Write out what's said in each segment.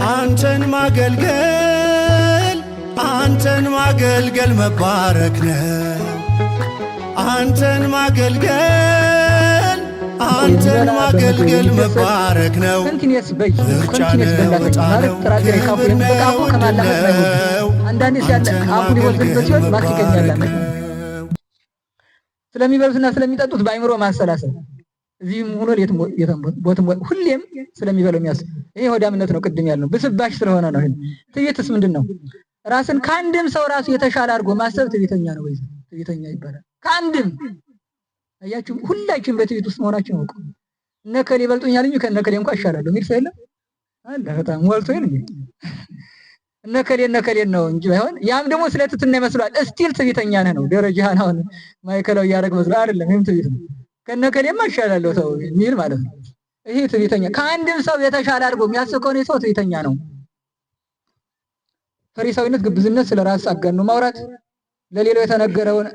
አንተን ማገልገል አንተን ማገልገል መባረክ ነው። አንተን ማገልገል አንተን ማገልገል መባረክ ነው። Continuous በይ ምርጫ continuous ነው፣ በላተኛ ዕጣ ማለት ነው፣ ጥራጥሬ ካፉ ክብር በቃ ነው፣ አፉ ዕድል ከማላመጥ አይጎድልም። ነው። አንዳንዴ ሲያለ አንተን አፉን ሊወስድበት ማገልገል ሲሆን ማስቲከኛ መባረክ ያላመጥ ነው። ስለሚበሉትና ስለሚጠጡት በአይምሮ ማሰላሰል እዚህም ሆኖ የትም ቦትም ሁሌም ስለሚበለው የሚያስብ ይሄ ሆዳምነት ነው። ቅድም ያልነው ብስባሽ ስለሆነ ነው። ይሄ ትዕቢትስ ምንድን ነው? ራስን ከአንድም ሰው ራሱ የተሻለ አድርጎ ማሰብ ትዕቢተኛ ነው ወይ ትዕቢተኛ ይባላል። ከአንድም አያችሁ፣ ሁላችሁም በትዕቢት ውስጥ መሆናችን እወቁ። እነከሌ ይበልጡኛል እንጂ ከእነከሌ እንኳን እሻላለሁ የሚል ሰው የለም አለ። በጣም ሞልቶ ይል እንዴ እነከሌ እነከሌን ነው እንጂ ባይሆን ያም ደግሞ ስለ ትትና ይመስሏል። Still ትዕቢተኛ ነህ ነው ደረጃህን አሁን ማዕከላዊ እያደረግ መስሎ አይደለም። ይህም ትዕቢት ነው። ከነከሌማ እሻላለሁ ሰው የሚል ማለት ነው። ይሄ ትዕቢተኛ ከአንድም ሰው የተሻለ አድርጎ የሚያስብ ከሆነ ሰው ትዕቢተኛ ነው። ፈሪሳዊነት፣ ግብዝነት፣ ስለ ራስ አጋኖ ማውራት፣ ለሌላው የተነገረውን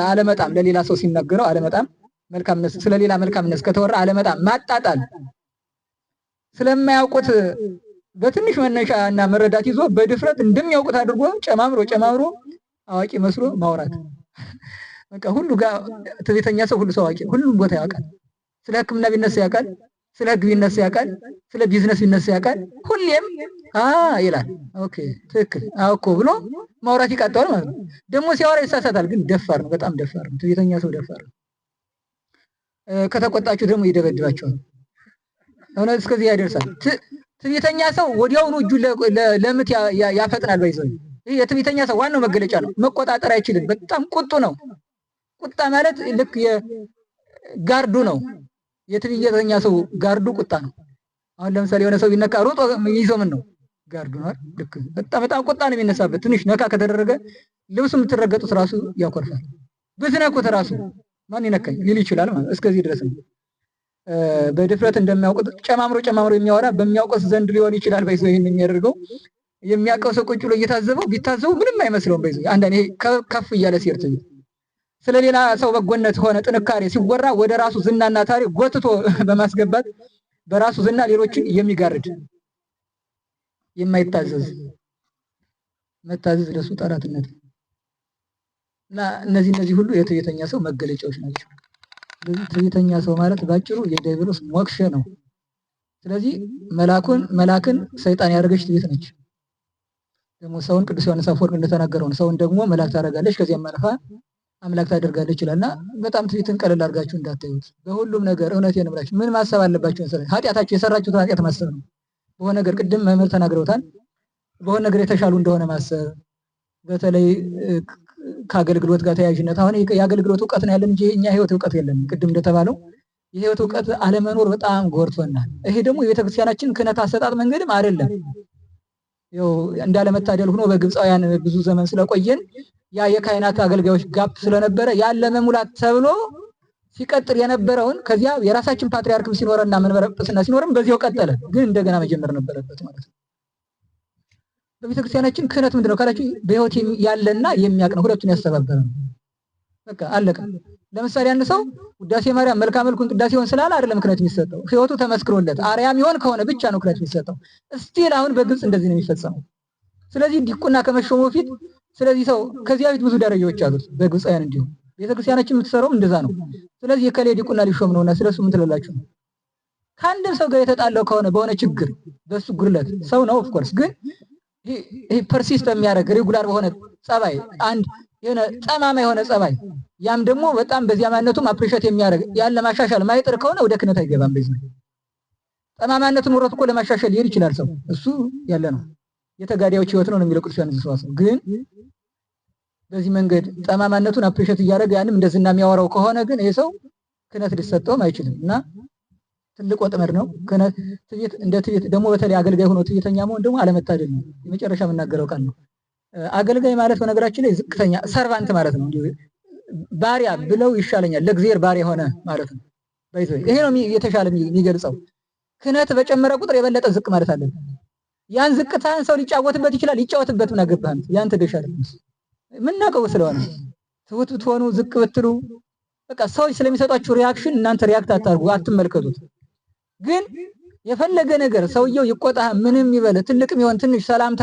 አለመጣም፣ ለሌላ ሰው ሲነገረው አለመጣም፣ መልካምነት ስለሌላ መልካምነት ከተወራ አለመጣም፣ ማጣጣል፣ ስለማያውቁት በትንሽ መነሻ እና መረዳት ይዞ በድፍረት እንደሚያውቁት አድርጎ ጨማምሮ ጨማምሮ አዋቂ መስሎ ማውራት። በቃ ሁሉ ጋር ትዕቢተኛ ሰው ሁሉ ሰው አዋቂ፣ ሁሉም ቦታ ያውቃል። ስለ ሕክምና ቢነሳ ያውቃል። ስለ ሕግ ቢነሳ ያውቃል። ስለ ቢዝነስ ቢነሳ ያውቃል። ሁሌም አ ይላል። Okay፣ ትክክል፣ አዎ እኮ ብሎ ማውራት ይቃጠዋል ማለት ነው። ደግሞ ሲያወራ ይሳሳታል፣ ግን ደፋር ነው፣ በጣም ደፋር ነው። ትዕቢተኛ ሰው ደፋር ነው። ከተቆጣችሁ ደግሞ ይደበድባቸዋል። እውነት እስከዚህ ያደርሳል። ትዕቢተኛ ሰው ወዲያውኑ እጁን ለምት ያፈጥናል። ባይዘው ይህ የትዕቢተኛ ሰው ዋናው መገለጫ ነው። መቆጣጠር አይችልም። በጣም ቁጡ ነው። ቁጣ ማለት ልክ የ guard ኡ ነው። የትዕቢተኛ ሰው guard ኡ ቁጣ ነው። አሁን ለምሳሌ የሆነ ሰው ቢነካ ሮጦ ይዘው ምን ነው guard ኡ ነው አይደል? ልክ በጣም በጣም ቁጣ ነው የሚነሳበት። ትንሽ ነካ ከተደረገ ልብሱ የምትረገጡት ራሱ ያኮርፋል። ብትነኩት ራሱ ማን ይነካኝ ሊል ይችላል ማለት እስከዚህ ድረስ ነው። በድፍረት እንደሚያውቁት ጨማምሮ ጨማምሮ የሚያወራ በሚያውቀው ዘንድ ሊሆን ይችላል። በይዘው ይሄን የሚያደርገው የሚያውቀው ሰው ቁጭ ብሎ እየታዘበው ቢታዘበው ምንም አይመስለውም። በይዘው አንዳንዴ ይሄ ከፍ እያለ ሲሄድ ትዕቢት ስለሌላ ሰው በጎነት ሆነ ጥንካሬ ሲወራ ወደ ራሱ ዝናና ታሪክ ጎትቶ በማስገባት በራሱ ዝና ሌሎችን የሚጋርድ፣ የማይታዘዝ፣ መታዘዝ ለሱ ጠላትነት ነው። እና እነዚህ እነዚህ ሁሉ የትዕቢተኛ ሰው መገለጫዎች ናቸው። ስለዚህ ትዕቢተኛ ሰው ማለት ባጭሩ የዲያብሎስ ሞክሼ ነው። ስለዚህ መላኩን መላክን ሰይጣን ያደረገች ትዕቢት ነች። ደግሞ ሰውን ቅዱስ ዮሐንስ አፈወርቅ እንደተናገረው ነው። ሰውን ደግሞ መላክ ታደርጋለች፣ ከዚያም አልፋ አምላክ ታደርጋለች ይላልና በጣም ትዕቢትን ቀለል አድርጋችሁ እንዳታዩት። በሁሉም ነገር እውነቴን ነው የምላችሁ። ምን ማሰብ አለባችሁ መሰለኝ? ኃጢአታችሁ የሰራችሁትን ኃጢአት ማሰብ ነው። በሆነ ነገር ቅድም መምህር ተናግረውታል። በሆነ ነገር የተሻሉ እንደሆነ ማሰብ፣ በተለይ ከአገልግሎት ጋር ተያያዥነት። አሁን የአገልግሎት እውቀት ነው ያለን እንጂ እኛ ህይወት እውቀት የለንም። ቅድም እንደተባለው የህይወት እውቀት አለመኖር በጣም ጎድቶናል። ይሄ ደግሞ የቤተክርስቲያናችን ክህነት አሰጣጥ መንገድም አይደለም። ያው እንዳለመታደል ሆኖ በግብፃውያን ብዙ ዘመን ስለቆየን ያ የካህናት አገልጋዮች gap ስለነበረ ያን ለመሙላት ተብሎ ሲቀጥል የነበረውን ከዚያ የራሳችን ፓትርያርክም ሲኖረና መንበረ ጵጵስና ሲኖርም በዚያው ቀጠለ። ግን እንደገና መጀመር ነበረበት ማለት ነው። በቤተክርስቲያናችን ክህነት ምንድነው ካላችሁ በህይወት ያለና የሚያውቅ ነው። ሁለቱን ያስተባበረ ነው። በቃ አለቀ። ለምሳሌ አንድ ሰው ውዳሴ ማርያም መልካ መልኩን ቅዳሴውን ስላለ አይደለም ክህነት የሚሰጠው። ህይወቱ ተመስክሮለት አርአያ የሚሆን ከሆነ ብቻ ነው ክህነት የሚሰጠው። Still አሁን በግብፅ እንደዚህ ነው የሚፈጸመው። ስለዚህ ዲቁና ከመሾሙ በፊት ስለዚህ ሰው ከዚያ በፊት ብዙ ደረጃዎች አሉት በግብፃውያን፣ እንዲሁ ቤተክርስቲያናችን የምትሰራውም እንደዛ ነው። ስለዚህ የከሌ ዲቁና ሊሾም ነውና ስለሱ ምን ትላላችሁ ነው። ከአንድም ሰው ጋር የተጣለው ከሆነ በሆነ ችግር በሱ ጉድለት ሰው ነው of course፣ ግን ይሄ persist በሚያደርግ regular በሆነ ጸባይ፣ አንድ የሆነ ጠማማ የሆነ ጸባይ፣ ያም ደግሞ በጣም በዚያ ማንነቱም appreciate የሚያደርግ ያን ለማሻሻል ማይጥር ከሆነ ወደ ክህነት አይገባም። በዚህ ጠማማነቱን ኖሮት እኮ ለማሻሻል ሊሄድ ይችላል ሰው፣ እሱ ያለ ነው፣ የተጋዳዮች ህይወት ነው የሚለው ቅዱስ ዮሐንስ ዘሰዋስው። ግን በዚህ መንገድ ጠማማነቱን appreciate እያደረገ ያንም እንደዝና የሚያወራው ከሆነ ግን ይሄ ሰው ክህነት ሊሰጠውም አይችልም እና ትልቅ ወጥመድ ነው። ክህነት ትዕቢት እንደ ትዕቢት ደግሞ በተለይ አገልጋይ ሆኖ ትዕቢተኛ መሆን ደግሞ አለመታደል ነው። የመጨረሻ የምናገረው ቃል ነው። አገልጋይ ማለት በነገራችን ላይ ዝቅተኛ servant ማለት ነው። ባሪያ ብለው ይሻለኛል። ለእግዚአብሔር ባሪያ የሆነ ማለት ነው። ይሄ ነው የተሻለ የሚገልጸው። ክህነት በጨመረ ቁጥር የበለጠ ዝቅ ማለት አለብን። ያን ዝቅታህን ሰው ሊጫወትበት ይችላል። ይጫወትበት፣ ምን አገባህ? ያንተ ድርሻ አይደለም። የምናውቀው ስለሆነ ትሁት ብትሆኑ ዝቅ ብትሉ በቃ ሰዎች ስለሚሰጧችሁ reaction እናንተ react አታርጉ፣ አትመልከቱት። ግን የፈለገ ነገር ሰውየው ይቆጣ ምንም ይበል ትልቅም ይሆን ትንሽ ሰላምታ።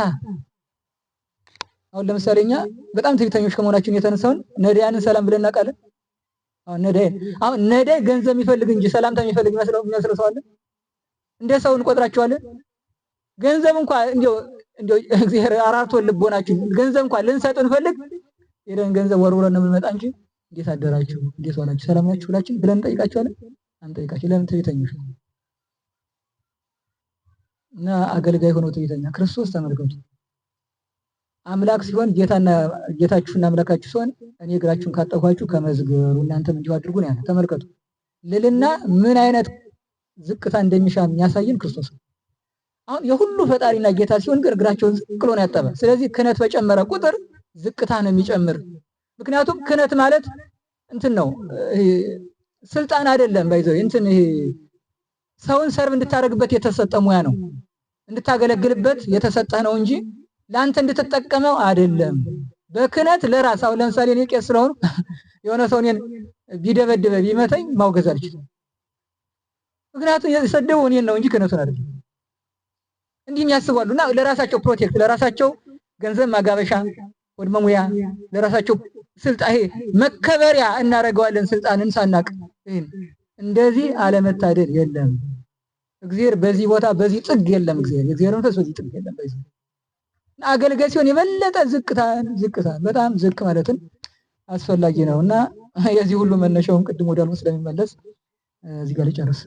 አሁን ለምሳሌ እኛ በጣም ትዕቢተኞች ከመሆናችን የተነሳውን ነዳያንን ሰላም ብለን እናውቃለን። አሁን ነዳያን፣ አሁን ነዳይ ገንዘብ የሚፈልግ እንጂ ሰላምታ የሚፈልግ የሚመስለው ሰው አለ? እንደ ሰው እንቆጥራቸዋለን? ገንዘብ እንኳን እንደው እንደው እግዚአብሔር አራርቶ ልቦናችን ገንዘብ እንኳን ልንሰጥ እንፈልግ ሄደን ገንዘብ ወርውረን ነው የምንመጣ እንጂ እንዴት አደራችሁ፣ እንዴት ዋላችሁ፣ ሰላም ናችሁ ሁላችን ብለን እንጠይቃቸዋለን? አንጠይቃቸው። ለምን? ትዕቢተኞች ነው። እና አገልጋይ ሆነው ትዕቢተኛ ክርስቶስ ተመልከቱ። አምላክ ሲሆን ጌታና ጌታችሁና አምላካችሁ ሲሆን እኔ እግራችሁን ካጠብኳችሁ ከመዝገሩ እናንተም እንዲሁ አድርጉ ነው ያለ። ተመልከቱ ልልና ምን አይነት ዝቅታ እንደሚሻ የሚያሳየን ክርስቶስ ነው። አሁን የሁሉ ፈጣሪና ጌታ ሲሆን ግን እግራቸውን ዝቅ ብሎ ነው ያጠበ። ስለዚህ ክህነት በጨመረ ቁጥር ዝቅታ ነው የሚጨምር። ምክንያቱም ክህነት ማለት እንትን ነው፣ ስልጣን አይደለም። by the way እንትን ይሄ ሰውን serve እንድታደርግበት የተሰጠ ሙያ ነው፣ እንድታገለግልበት የተሰጠህ ነው እንጂ ለአንተ እንድትጠቀመው አይደለም። በክህነት ለራስ አሁን ለምሳሌ እኔ ቄስ ስለሆኑ የሆነ ሰው እኔን ቢደበድበ ቢመተኝ ማውገዝ አልችልም። ምክንያቱም የሰደበው እኔን ነው እንጂ ክህነቱን አይደለም። እንዲህም ያስባሉ እና ለራሳቸው protect፣ ለራሳቸው ገንዘብ ማጋበሻ ወድ መሙያ፣ ለራሳቸው ስልጣን ይሄ መከበሪያ እናደርገዋለን ስልጣንን ሳናቅ። ይሄን እንደዚህ አለመታደል የለም። እግዚአብሔር በዚህ ቦታ በዚህ ጥግ የለም። እግዚአብሔር የእግዚአብሔር መንፈስ በዚህ ጥግ የለም። በዚህ አገልጋይ ሲሆን የበለጠ ዝቅታን ዝቅታን በጣም ዝቅ ማለትን አስፈላጊ ነው እና የዚህ ሁሉ መነሻውን ቅድም ወዳልኩት ስለሚመለስ እዚህ ጋር ልጨርስ።